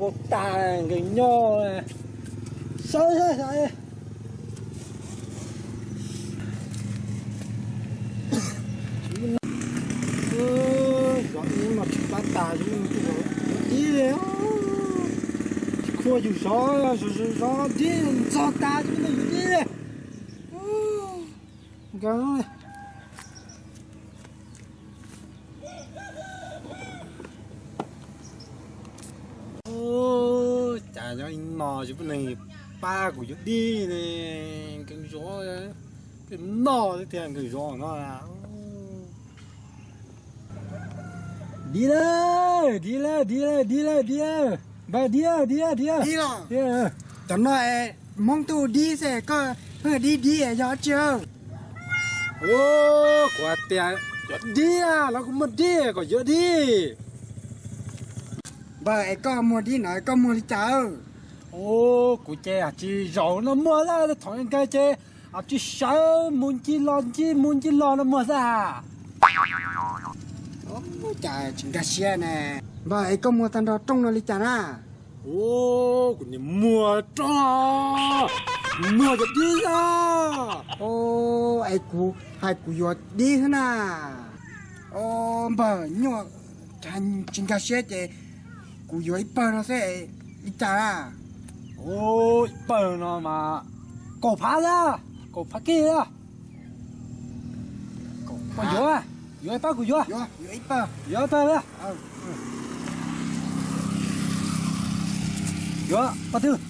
Ua tas nkees nyob, sawv sawv sawv. Zov ib no tsis pab tas, yus dib li, tsis khuam yus zov, zov dib ntxog tas, yus dib li. Nkawd cas yog ib no tsis pub neeg pab kuv yuav dib ne, nkees zov, peb noj thiab tias nkees zov no. Dib lawm, dib lawm, dib lawm, dib lawm, dib lawm. Npawg, dib, dib, dib. Dib los? Cov no Hmoob tuaj ua dib xwb, koj pheej dib dib yog dab tsi? Kuv hais tias yuav dib los kuv muag dib kom yuav dib. Npawg, es koj muag dib no koj muag li cas? Kuv ces tsis zaum no muag xwb, thaum nkawd ces tsis sawv mus ncig los ncig mus ncig los no muag xwb. Cas tsis nkag siab ne. Npawg, es koj muag tag nrho rooj no li cas na? Kuv niam muag rooj, muag cov dib xwb. Es kuv hais kuv yuav dib xwb na. Npawg, nyuaj, tsis nkag siab ces kuv yuav ib pawg no xwb, li cas? Ib pawg no mas kaum phav xwb, kaum phav kij xwb. Koj yuav, yuav pab kuv yuav. Yuav pab, yuav pab twg?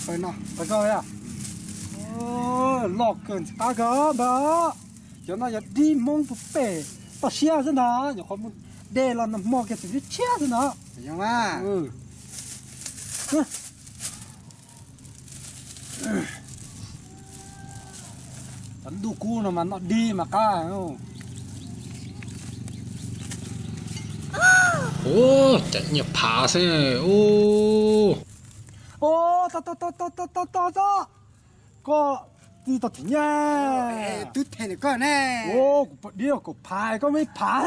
Pab koj. Loj kawg ntxim qab kawg npawg. Cov no yog dib Hmoob puag pem toj siab xwb ntag, nyuam qhuav mus de los nag hmo kiag txawm tshiab tshiab xwb ntag. Cov ntuj kub no mas noj dib mas qab. Ua cas nyiaj phav xwb. Ua, tos tos tos tos tos, koj txi tau them nyiaj. Twb them koj ne. Kuv pom dib kaum phav, koj muaj ib phav.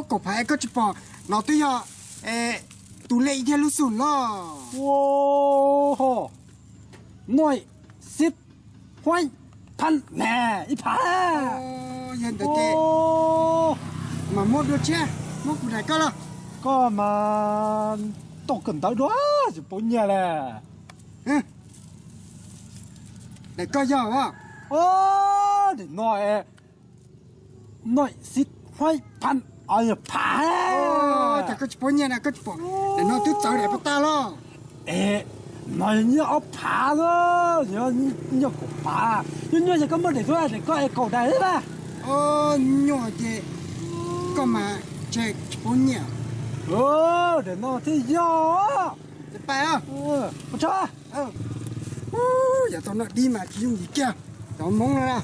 Kaum phav koj tsis pom no twb yog tus lej thiab lub xum los. Ua, noj xib huaib phan ne, ib phav. Yog ntawd ces mas muab dua tshiab, muab kuv daim koj los. Koj mas tau kawm ntawv dua tsis pub nyiaj le. Daim koj yog os. Daim no, noj xib huaib phan, phav. Cas koj tsis pub nyiaj na, koj tsis pom daim no twb txawv daim pab tag los. Es no yog nyiaj ob phav xwb, yog nyiaj kaum phav. Nyuaj nyuaj ces koj muab daim xwb, daim koj es kaum daim xwb. Nyuaj ces koj mas tsis pub nyiaj. Daim no thiaj yog. Pais os. Yog tau noj dib mas tsis yooj yim kiag, cov Hmoob no na.